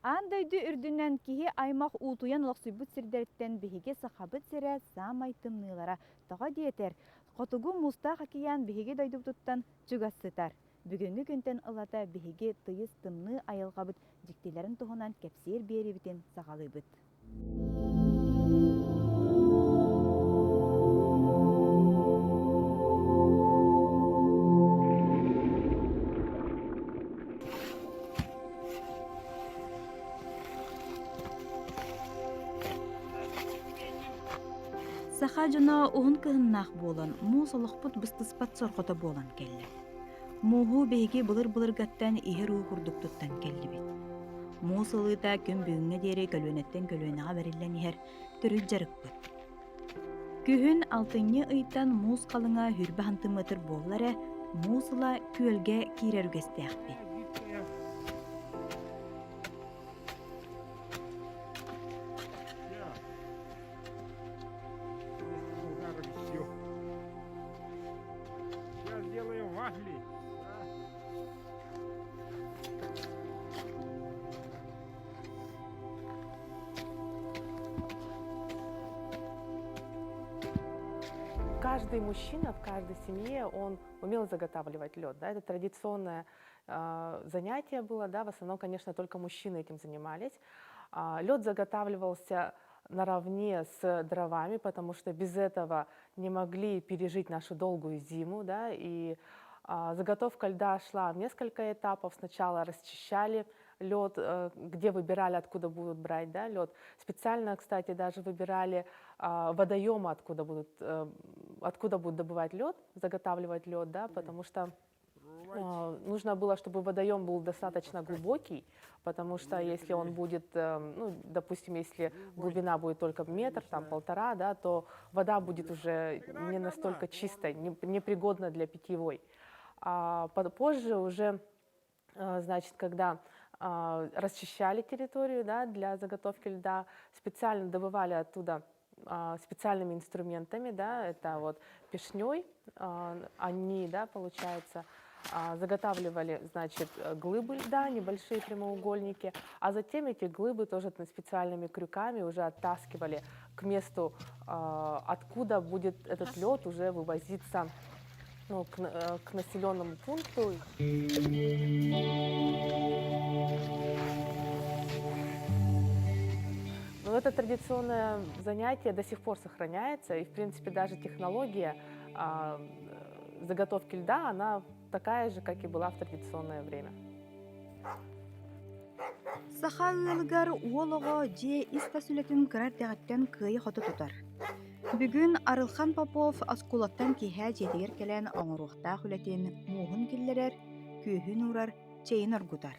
Аан дойду үрдүнэн киһи аймах уутуйан олохсуйбут сирдэриттэн биһиги Сахабыт сирэ саамай тымныылара. Тоҕо диэтэр, Хотугу Муустаах океан биһиги дойдубутуттан чугас сытар. Бүгүҥҥү күнтэн ылата биһиги тыйыс тымныы айылҕабыт дьиктилэрин туһунан кэпсиир биэриибитин саҕалыыбыт. Саха дьоно уһун кыһыннаах буолан, муус олохпут быстыспат сорҕото буолан кэллэ. Мууһу биһиги былыр-былыргаттан иһэр уу курдук туттан кэллибит. Муус ылыыта күн бүгүҥҥэ диэри көлүөнэттэн көлүөнэҕэ бэриллэн иһэр төрүт дьарыкпыт. Күһүн алтынньы ыйтан муус халыҥа хүрбэ хантымыатыр буолла эрэ, муус ыла күөлгэ киирэр үгэстээхпит. Каждый мужчина в каждой семье, он умел заготавливать лед. Да? Это традиционное э, занятие было, да? в основном, конечно, только мужчины этим занимались. А, лед заготавливался наравне с дровами, потому что без этого не могли пережить нашу долгую зиму, да, и а, заготовка льда шла в несколько этапов. Сначала расчищали лед, э, где выбирали, откуда будут брать да, лед. Специально, кстати, даже выбирали а, водоемы, откуда будут, э, откуда будут добывать лед, заготавливать лед, да, потому что а, нужно было, чтобы водоем был достаточно глубокий, потому что если он будет, э, ну, допустим, если глубина будет только метр, там полтора, да, то вода будет уже не настолько чистой, непригодна для питьевой. А позже уже, э, значит, когда а, расчищали территорию да, для заготовки льда, специально добывали оттуда а, специальными инструментами, да, это вот пешней, они, да, получается, заготавливали, значит, глыбы льда, небольшие прямоугольники, а затем эти глыбы тоже специальными крюками уже оттаскивали к месту, откуда будет этот лед уже вывозиться ну, к, э, к населенному пункту. Но это традиционное занятие до сих пор сохраняется, и, в принципе, даже технология а, заготовки льда, она такая же, как и была в традиционное время. Саха ыалыгар уол оҕо дьиэ ис-тас үлэтин кыра эрдэҕиттэн кыайа-хото тутар. Бүгүн Арылхан Попов оскуолаттан киэһэ дьиэтигэр кэлэн оҥоруохтаах үлэтин мууһун киллэрэр, күөһүн уурар, чэйин оргутар.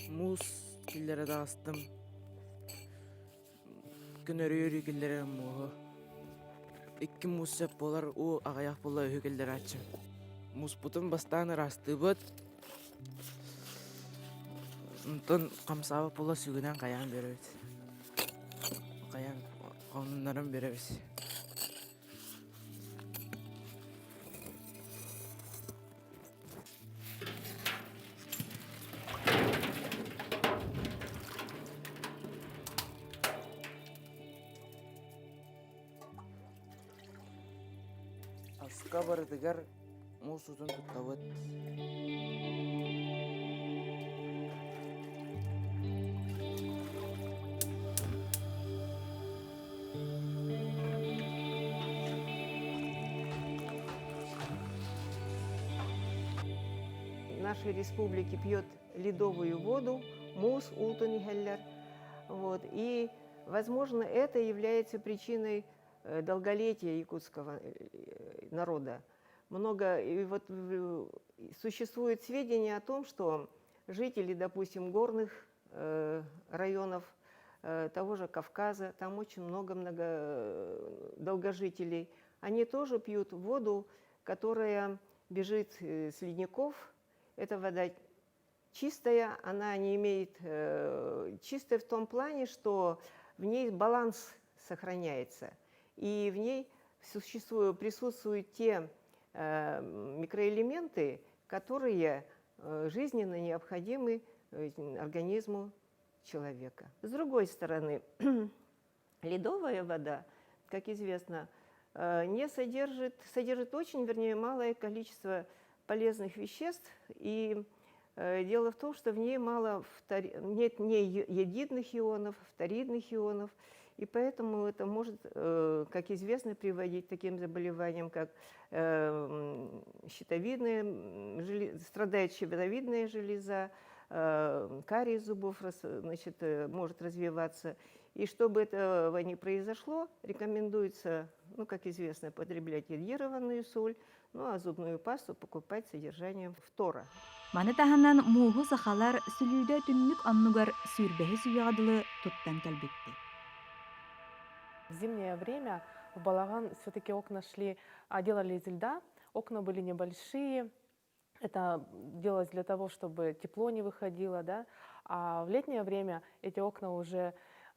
Муус киллэрэ таҕыстым. Күн өрүү-өрүү киллэрэр мууһу. Икки муус сөп буолар, уу аҕыйах буолла үһү киллэрээччим. Мууспутун бастаан ыраастыыбыт. Онтон хамсаабыт буола сүгүнэн хайаан биэрэбит. Хайаан хонуннаран биэрэбит. Аска барытыгар муус уутун туттабыт. Нашей республики пьет ледовую воду, муус уутун иһэллэр. Вот. И, возможно, это является причиной э, долголетия якутского э, народа. Много, и вот существует сведения о том, что жители, допустим, горных э, районов того же Кавказа, там очень много-много долгожителей, они тоже пьют воду, которая бежит с ледников. Эта вода чистая, она не имеет... Чистая в том плане, что в ней баланс сохраняется. И в ней существуют, присутствуют те микроэлементы, которые жизненно необходимы организму. человека. С другой стороны, ледовая вода, как известно, не содержит, содержит очень, вернее, малое количество полезных веществ. И дело в том, что в ней мало нет не йодидных ионов, фторидных ионов, и поэтому это может, как известно, приводить к таким заболеваниям, как щитовидная, страдает щитовидная железа, кариес зубов, значит, может развиваться. И чтобы этого не произошло, рекомендуется, ну, как известно, потреблять йодированную соль, ну, а зубную пасту покупать с содержанием фтора. Маны таһынан мууһу сахалар сүлүүдэ түннүк оннугар сүүрбэһис үйэҕэ дылы туттан кэлбиппит. В зимнее время в балаҕан все-таки окна шли, делали из льда, окна были небольшие, это делалось для того, чтобы тепло не выходило, да. А в летнее время эти окна уже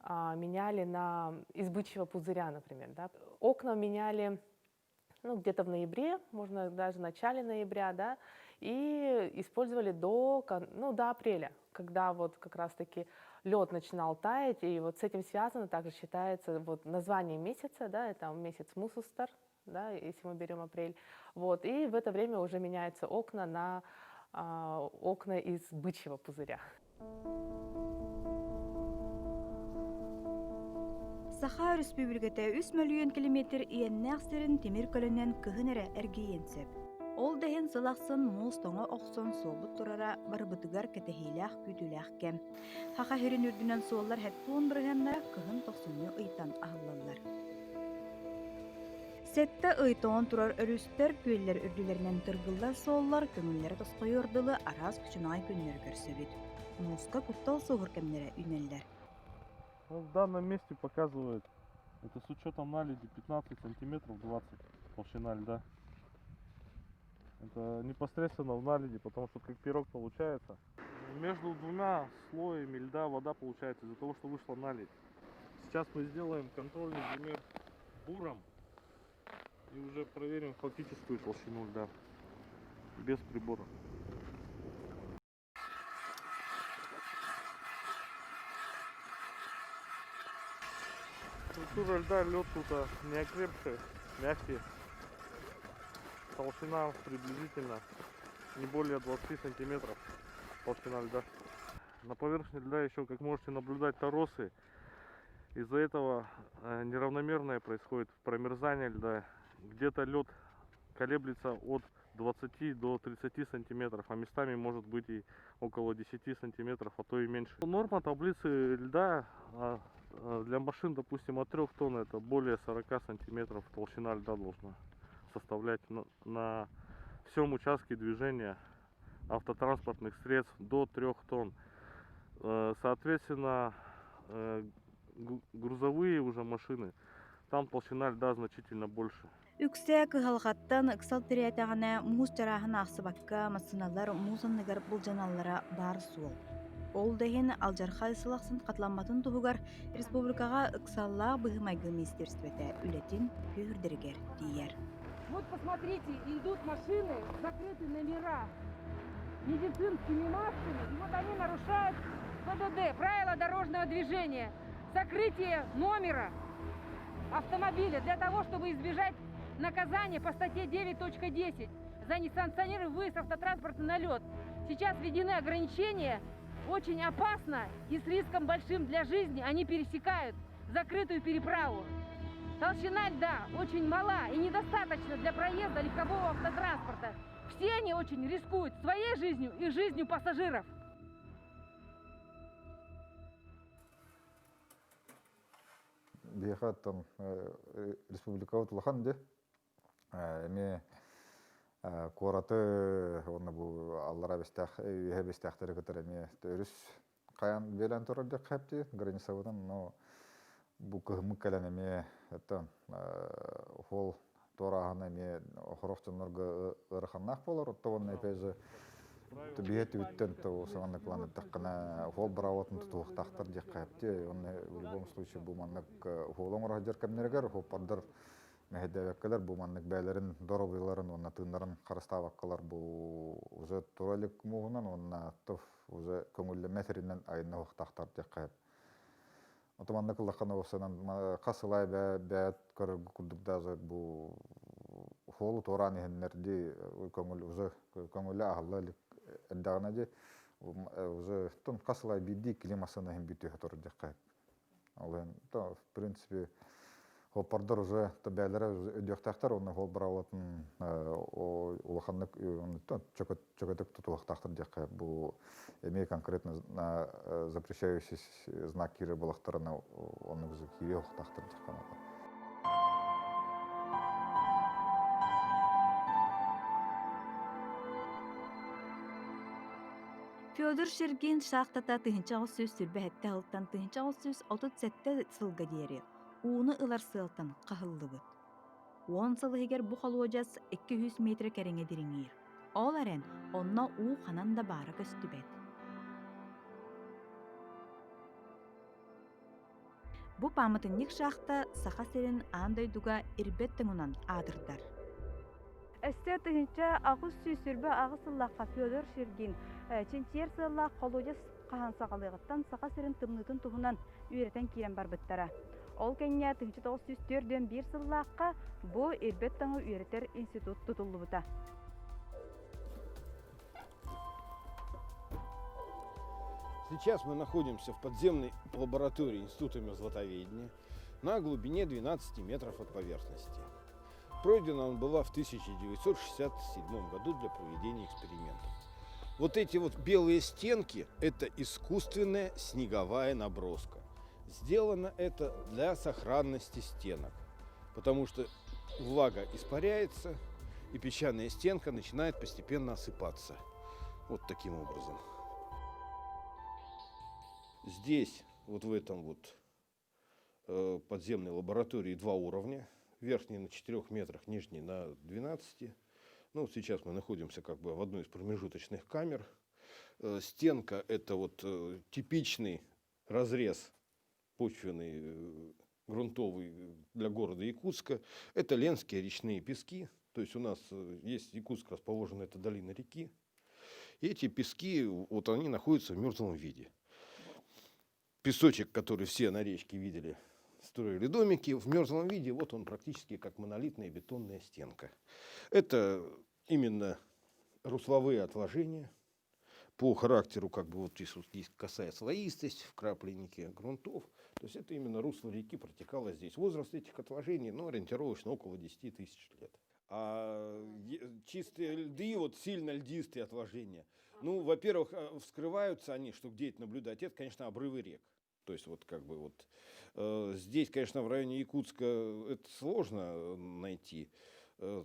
меняли на из бычьего пузыря, например, да. Окна меняли, ну, где-то в ноябре, можно даже в начале ноября, да, и использовали ну, до апреля, когда вот как раз-таки лед начинал таять, и вот с этим связано также считается вот название месяца, да, это месяц муус устар, да, если мы берем апрель, вот, и в это время уже меняются окна на окна из бычьего пузыря. Саха Өрөспүүбүлүкэтэ 3 мөлүйүөн километр иэннээх сирин тимир көлөнөн кыһын эрэ эргийиэн сөп. Ол да иһин сыл ахсын муус тоҥо охсон суолбут турара барыбытыгар кэтэһиилээх күүтүүлээх кэм. Саха сирин үрдүнэн суоллар 70 бырыһыаннара кыһын тохсунньу ыйтан аһыллаллар. 7 ый тоҥон турар өрүстэр, күөллэр үрдүлэринэн тыргыллар суоллар көҥүллэрэ тосхойуор дылы араас күчүмэҕэй күннэри көрсөбүт. Мууска куттал суоһуур кэмнэрэ үүнэллэр. Ну, в данном месте показывает, это с учетом наледи, 15 сантиметров 20 толщина льда. Это непосредственно в наледи, потому что как пирог получается. Между двумя слоями льда вода получается из-за того, что вышла наледь. Сейчас мы сделаем контрольный замер буром и уже проверим фактическую толщину льда без прибора. Структура льда, лед тут не окрепший, мягкий. Толщина приблизительно не более 20 сантиметров толщина льда. На поверхности льда еще, как можете наблюдать, торосы. Из-за этого неравномерное происходит промерзание льда. Где-то лед колеблется от 20 до 30 сантиметров, а местами может быть и около 10 сантиметров, а то и меньше. Норма таблицы льда для машин, допустим, от 3 тонн, это более 40 сантиметров толщина льда должна составлять на всем участке движения автотранспортных средств до 3 тонн. Соответственно, грузовые уже машины, там толщина льда значительно больше. Үксэ кыһалҕаттан ыксал тирээтэҕинэ муус чарааһын аахсыбакка массыыналар муус анныгар былдьаналлара баар суол. Ол да иһин алдьархай сыл ахсын хатыламматын туһугар республикаҕа ыксаллаах быһыы-майгы министиэристибэтэ үлэтин күүһүрдэригэр тиийэр. Вот посмотрите, идут машины, закрыты номера медицинскими масками, и вот они нарушают ПДД, правила дорожного движения, закрытие номера автомобиля для того, чтобы избежать наказания по статье 9.10 за несанкционированный выезд автотранспорта на лед. Сейчас введены ограничения, очень опасно и с риском большим для жизни они пересекают закрытую переправу. Толщина льда очень мала и недостаточно для проезда легкового автотранспорта. Все они очень рискуют своей жизнью и жизнью пассажиров. Биһиэхэ там республикабыт улахан дии. Эмиэ куораты уонна бу аллара Бэстээх Үөһээ Бэстээхтэри кытары эмиэ өрүс хайан биэлэн турар диэххэ сөп границабытын, но бу кыһыммыт кэлэн эмиэ это ол туорааһына эмиэ сорох дьоннорго ыараханнаах буолар, оттон уонна опять же биһиэ түбүттэн то саҥаны план эттэххинэ суол быраабатын тутуһуохтаахтар диэххэ сөп, уонна в любом случае бу маннык суол оҥоро сылдьар кэмнэригэр суоппардар. Мэһэйдээбэккэлэр бу маннык бэйэлэрин доруобуйаларын уонна тыыннарын харыстаабаккалар бу уже тура илик мууһунан уонна туф уже көҥүллэммэт сиринэн айанна уохтаахтар диэххэ сөп. Ото маннык ыллаххына уопсанан хас сылай бэйэт көрөргө курдук даже бу суолу туораан иһэннэр дии көҥүл уже көҥүлэ аһылла илик эрдэҕинэ дии уже тун хас сылай биирдии кили массыына иһин бүтүө турар диэххэ Ол иһин в принципе хоппордор уже бээлэрэ өйдүөхтээхтэр уонна ол быраабылатын улаханнык чөкөтүк тутуохтаахтар диэххэ бу эмиэ конкретно запрещающий знак киирэр буолахтарына оннук киириэ уохтаахтар диэххэ наада. Федор Шергин шахтата 1827 сылтан 1837 сылга диэри ууну ылар сыалтан хаһыллыбыт. Уон сыл иһигэр бу холуодьас 200 метр кэриҥэ дириҥиир. Ол эрэн, онно уу ханан да баара көстүбэт. Бу пааматынньык шахта Саха сирин аан дойдуга ирбэт тоҥунан аатырдар. Өссө 1828 сыллаахха Федор Шергин чинчийэр сыаллаах холуодьас хаһан саҕалыаҕыттан Саха сирин тымныытын туһунан үөрэтэн киирэн барбыттара. Ол кэннэ 1941 сыллаахха бу ирбэт тоҥу үөрэтэр институт тутуллубута. Сейчас мы находимся в подземной лаборатории Института мерзлотоведения на глубине 12 метров от поверхности. Пройдена он была в 1967 году для проведения экспериментов. Вот эти вот белые стенки – это искусственная снеговая наброска. Сделано это для сохранности стенок, потому что влага испаряется, и песчаная стенка начинает постепенно осыпаться. Вот таким образом. Здесь, вот в этом вот подземной лаборатории два уровня. Верхний на 4 метрах, нижний на 12. Ну, сейчас мы находимся как бы в одной из промежуточных камер. Стенка – это вот типичный разрез почвенный, грунтовый для города Якутска. Это Ленские речные пески. То есть у нас есть Якутск, расположена эта долина реки. И эти пески, вот они находятся в мертвом виде. Песочек, который все на речке видели, строили домики, в мерзлом виде, вот он практически как монолитная бетонная стенка. Это именно русловые отложения. По характеру, как бы вот здесь вот есть косая слоистость, вкрапленники грунтов. То есть это именно русло реки протекало здесь. Возраст этих отложений, ну, ориентировочно около 10 тысяч лет. А чистые льды, вот сильно льдистые отложения, ну, во-первых, вскрываются они, что где это наблюдать, это, конечно, обрывы рек. То есть вот как бы вот здесь, конечно, в районе Якутска это сложно найти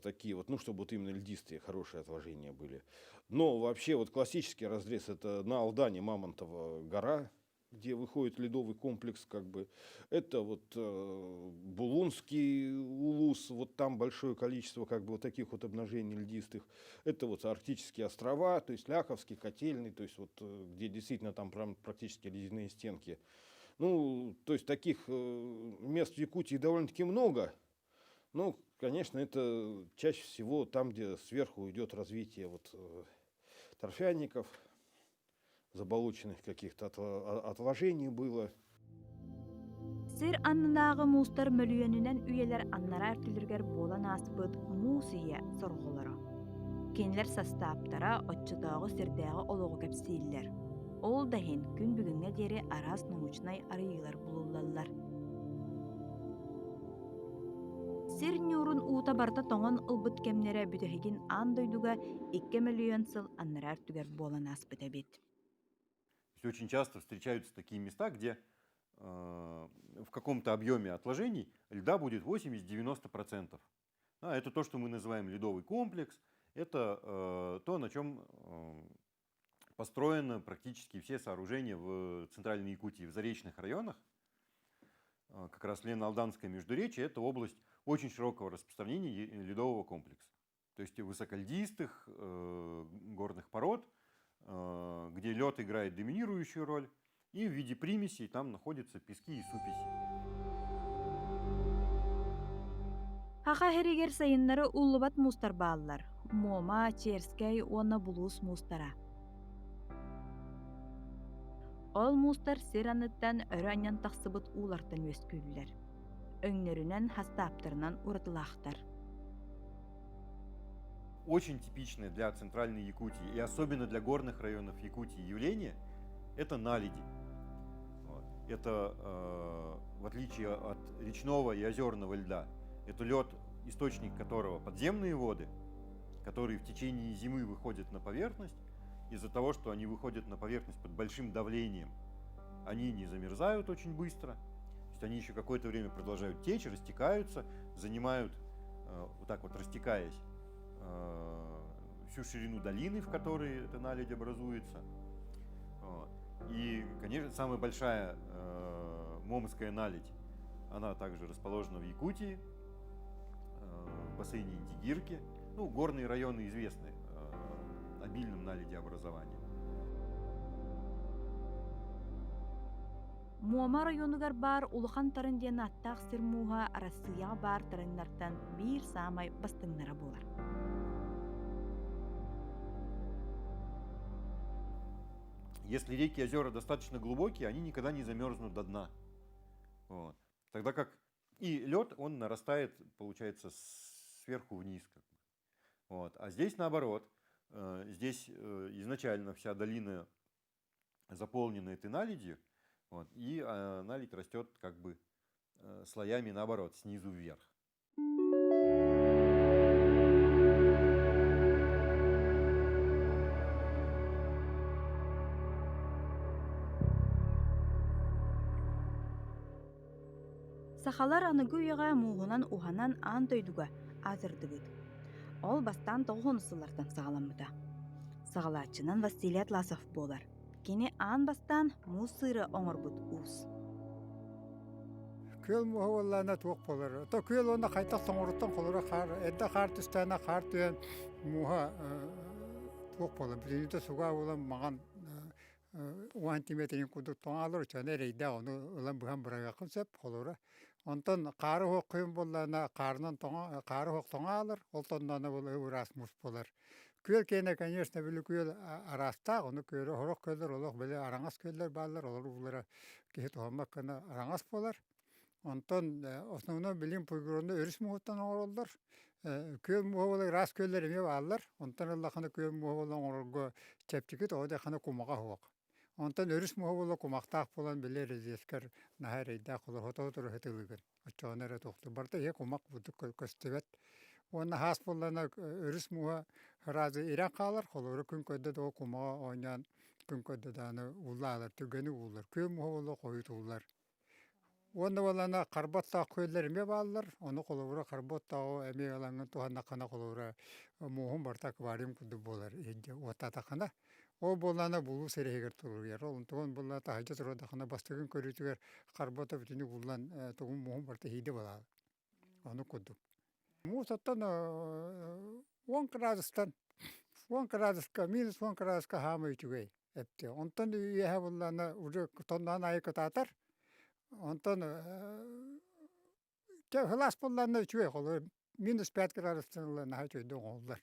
такие вот, ну, чтобы вот именно льдистые хорошие отложения были. Но вообще вот классический разрез это на Алдане Мамонтова гора, где выходит ледовый комплекс, как бы. Это вот Булунский улус, вот там большое количество как бы вот таких вот обнажений льдистых. Это вот Арктические острова, то есть Ляховский, Котельный, то есть вот где действительно там прям практически ледяные стенки. Ну, то есть таких мест в Якутии довольно-таки много. Но, конечно, это чаще всего там, где сверху идет развитие вот торфяников, заболоченных каких-то отложений было. Сир аннынааҕы муустар мөлүйүөнүнэн үйэлэр аннараа өртүлэригэр буолан ааспыт муус ийэ сорҕолоро. Кинилэр састааптара оччотооҕу сирдээҕи олоҕу кэпсииллэр. Ол да иһин күн бүгүҥҥэ диэри араас научнай арыйыылар булуллаллар. Сир ньуурун уута барыта тоҥон ылбыт кэмнэрэ бүтэһигин аан дойдуга 2 мөлүйүөн сыл аннараа өртүгэр буолан ааспыт эбит. То есть очень часто встречаются такие места, где в каком-то объеме отложений льда будет 80-90%. Да, это то, что мы называем ледовый комплекс. Это то, на чем построены практически все сооружения в Центральной Якутии, в заречных районах. Как раз Лено-Алданское междуречие – это область очень широкого распространения ледового комплекса. То есть высокольдистых горных пород, где лед играет доминирующую роль, и в виде примесей там находятся пески и супеси. Саха сиригэр сайыннары ууллубат муустар бааллар: Муома, Черскэй уонна Булуус муустара. Ол муустар сир анныттан өрө анньан тахсыбыт уулартан үөскүүллэр. Өҥнөрүнэн, хастааптарынан уратылаахтар. Очень типичное для Центральной Якутии и особенно для горных районов Якутии явление – это наледи. Вот. Это, в отличие от речного и озерного льда, это лед, источник которого подземные воды, которые в течение зимы выходят на поверхность. Из-за того, что они выходят на поверхность под большим давлением, они не замерзают очень быстро, то есть они еще какое-то время продолжают течь, растекаются, занимают, вот так вот растекаясь, всю ширину долины, в которой эта наледь образуется. Вот. И, конечно, самая большая момская наледь, она также расположена в Якутии, в бассейне Индигирки. Ну, горные районы известны обильным наледеобразованием. Муома оройуонугар баар Улахан Тарын диэн ааттаах сир мууһа Арассыыйаҕа баар тарыҥнартан биир саамай бастыҥнара буолар. Если реки и озера достаточно глубокие, они никогда не замерзнут до дна. Вот. Тогда как и лед, он нарастает, получается, сверху вниз. Как бы. Вот. А здесь наоборот. Здесь изначально вся долина заполнена этой наледью, вот, и наледь растет как бы слоями наоборот, снизу вверх. Сахалар аныгы үйэҕэ мууһунан уһанан аан дойдуга аатырдыбыт. Ол бастаан тоҕус сыллартан саҕаламмыта. Саҕалааччынан Василий Атласов буолар. Кини аан бастаан муус сыыры оҥорбут уус. Күөл муоһа буоллаҕына туох буолар? То күөл уонна хайдах тоҥоруттан холоро хаар, эрдэ хаар түстэҕинэ хаар түһэн мууһа туох буолар? Бүтүннүүтэ сугаа буолан маҥан уон сантиметрин курдук тоҥаалар оччоҕуна эрэйдээх ону ылан быһан быраҕыаххын сөп холобура. Онтон хаары оһох кыйын буоллаҕына хаарынан тоҥо хаары оһох тоҥоалар, ол тонноҕуна буолла ыраас муус буолар. Күөл киэнэ, конечно, били күөл араастаах, ону күөлү сорох күөллэр олох били араҥас күөллэр бааллар, олор уулара киһи туһаммат гына араҥас буолар. Онтон основной билим пуйгуруну өрүс мууһуттан оҥороллор. Күөл мууһа буола ыраас күөллэр эмиэ бааллар. Онтон ыллаххына күөл мууһа буола оҥорорго чэпчэки, тоҕо диэххинэ кумаҕа суох. Онтон өрүс мууһа буола кумахтаах буолан били рельефкэр наһаа эрэйдээх олор сотору сытылыгын. Оччоҕуна эрэ тохтуур. Барыта иһэ кумах курдук көстүбэт. Уонна хаас буоллаҕына өрүс мууһа сразу ирэн хаалар, холобура күн көрдө да кумаҕа оонньоон күн көрдө даҕаны ууллаалар, түргэнник ууллар. Күөл мууһа буолла хойут ууллар. Уонна буоллаҕына харба оттоох күөллэр эмиэ бааллар. Ону холобура харба оттооҕу эмиэ ылаҥҥын туһаннаххына холобура мууһун барыта аквариум курдук буолар иһирдьэ уоттаатаххына. Ол буоллаҕына булуу сирэйигэр туруйар. Ол онтугун буоллаҕына таһырдьа турардаххына бастакын көрүүтүгэр харба ото бүтүннүү ууллан тугун мууһун барыта иһийдэ буолаҕын. Ону курдук. Муус оттон 10 градустан 10 градуска минус 10 градуска хаамай үчүгэй эптэ. Онтон үөһэ буоллаҕына уже тоннаан аайы кытаатар. Онтон сылаас буоллаҕына үчүгэй холобур минус 5 градустан ыла наһаа үчүгэйдик оҥоһуллар.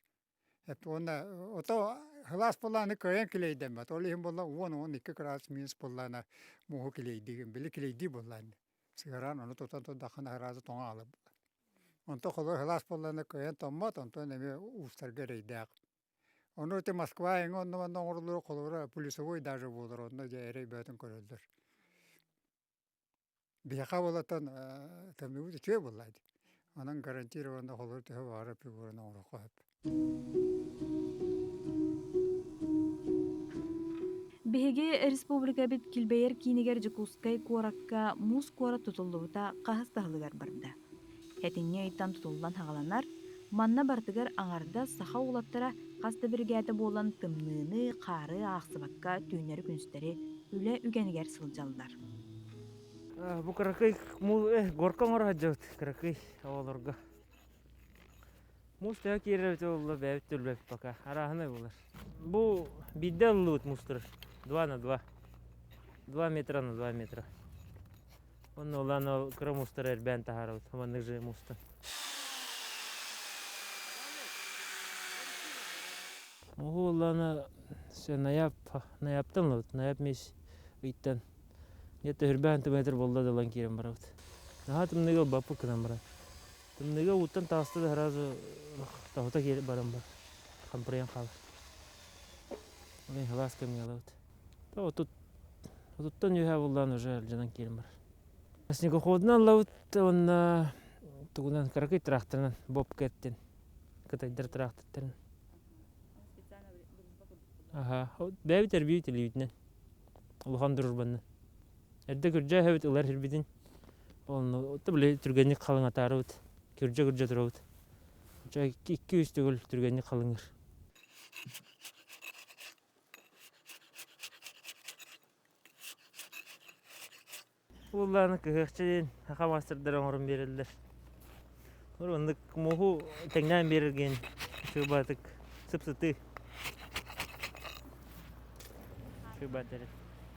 Уонна ото сылаас буоллаҕына кыайан килэйдэммэт. Ол иһин буолла 10-12 градус минус буоллаҕына мууһу килэйдиигин. Били килэйдии буоллаҕына. Сыһыраан ону тутан турдаххына сразу тоҥо хаалар буолар. Онтон холобур сылаас буоллаҕына кыайан томмот, онтон эмиэ уустарга эрэйдээх. Ону ити Москва эҥин онно-манна оҥороллоро холобура плюсовой даже буолар, онно дьэ эрэй бөҕөтүн көрөллөр. Биһиэхэ буолаттан тымныыбыт үчүгэй буолла дии. Онон гарантированно холобур төһө баҕарар фигураны оҥоруохха сөп. Биһиги республикабыт килбэйэр киинигэр Дьокуускай куоракка муус куорат тутуллубута хаһыс да сылыгар барда. Этинньи ыйтан тутуллан саҕаланар, манна барытыгар аҥардас саха уолаттара хас да биригээдэ буолан тымныыны, хаары аахсыбакка түүннэри-күнүстэри үлэ үгэнигэр сылдьаллар. Бу кыракый горка оҥоро сылдьабыт кыракый оҕолорго. Муус төһө киирэр эбитэ буолла бэйэбит да билбэппит пока. Арааһынай буолар. Бу биирдэ ыллыбыт муус турар. Два на два. Два метра на два метра. Онно улаан ол кыра муустары эрбээн таһаарабыт. Маннык же муустан. Муһу буоллаҕына нояб ноябтан ылабыт. Нояб месяц ыйтан где-то үрбээн сантиметр буолла да ылан киирэн барабыт. Наһаа тымныыга ылбаппыт гынан баран. Тымныыга ууттан таҕыста да сразу тоһута киирэн баран бар. Хампырыйан хаалар. Ол иһин сылаас кэмҥэ ылабыт. Отут отуттан үөһэ буоллаҕына уже алдьанан киирэн барар. Снегоходунан ылабыт уонна тугунан кыракый тракторынан бобкеттин кытайдар трактордарын. Аха, бэйэбит эрбиибит илиибитинэн улахан дружбаннан. Эрдэ күрдьэ эһэбит ылар сирбитин онно били түргэнник халыҥатаарыбыт, күрдьэ-күрдьэ турабыт. Чэ икки-үс төгүл түргэнник халыҥыр. Уоллааны кыһыахча диэн саха маастардара оҥорон биэрэллэр. Оннук муоһу тэҥнээн биэрэргин сыыбаатык сып-сытыы сыыбаат эрэ.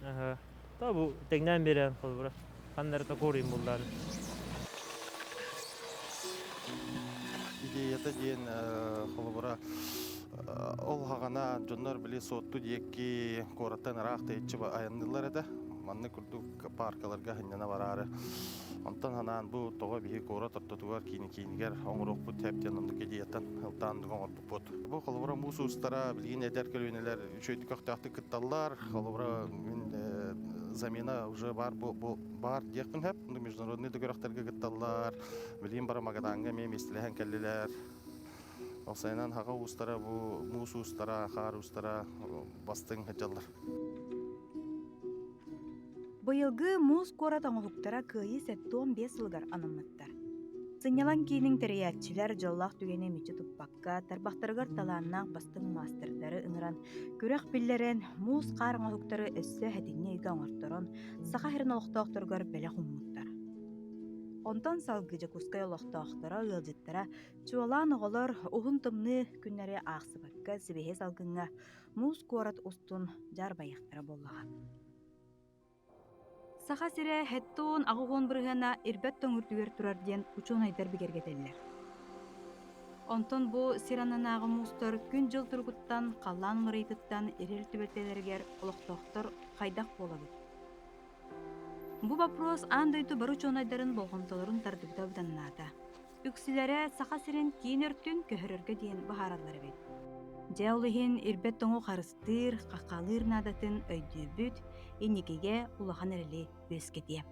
Аһа. То бу тэҥнээн биэрэн холобура ханна эрэ токуоруйун буллааны. Идеята диэн холобура ол хаҕана дьоннор били Суотту диэки куораттан ыраах тэйиччи айанныыллар этэ. Маннык курдук паркаларга сынньана бараары. Онтон ханаан бу тоҕо биһи куорат ортотугар киини-киинигэр оҥоруохпут сөп диэн оннук идеяттан ылтаан оҥорбуппут. Бу холобура муус уустара билигин эдэр көлүөнэлэр үчүгэйдик көхтөөхтүк кытталлар. Холобура мин замена уже баар баар диэхпин сөп. Международный да күрэхтэргэ кытталлар. Билигин бары Магадаҥҥа эмиэ миэстэлэһэн кэллилэр. Ол сайынан хаҕа уустара бу муус уустара, хаар уустара бастыҥ сылдьаллар. Быйылгы муус куорат оҥоһуктара Кыайыы 75 сылыгар анаммыттар. Сынньалаҥ киинин тэрийээччилэр дьоллоох түгэни мүччү туппакка, тарбахтарыгар талааннаах бастыҥ маастардары ыҥыран, күрэх биллэрэн, муус-хаар оҥоһуктары өссө сэтинньи ыйга оҥорторон, Саха сирин олохтоохторугар бэлэх ууммуттар. Онтон салгыы Дьокуускай олохтоохторо, ыалдьыттара, чуолаан оҕолор уһун тымныы күннэри аахсыбакка сибиэһэй салгыҥҥа муус куорат устун дьаарбайыахтара буоллаҕа. Саха сирэ хэттуун аҕыс бырыһыана ирбэт тоҥ үрдүгэр турар диэн учуонайдар бигэргэтэллэр. Онтон бу сир аннынааҕы муустар күн-дьыл туругуттан, халлаан уларыйыытыттан ирэр түбэлтэлэригэр олохтоохтор хайдах буолабыт? Бу боппуруос аан дойду бары учуонайдарын болҕомтолорун тардыбыта быданнаата. Үксүлэрэ Саха сирин киин өртүн көһөрөргө диэн быһаараллар эбит. Дьэ ол иһин ирбэт тоҥу харыстыыр, хаххалыыр наадатын өйдүүбүт, инникигэ улахан эрэли үөскэтиэ.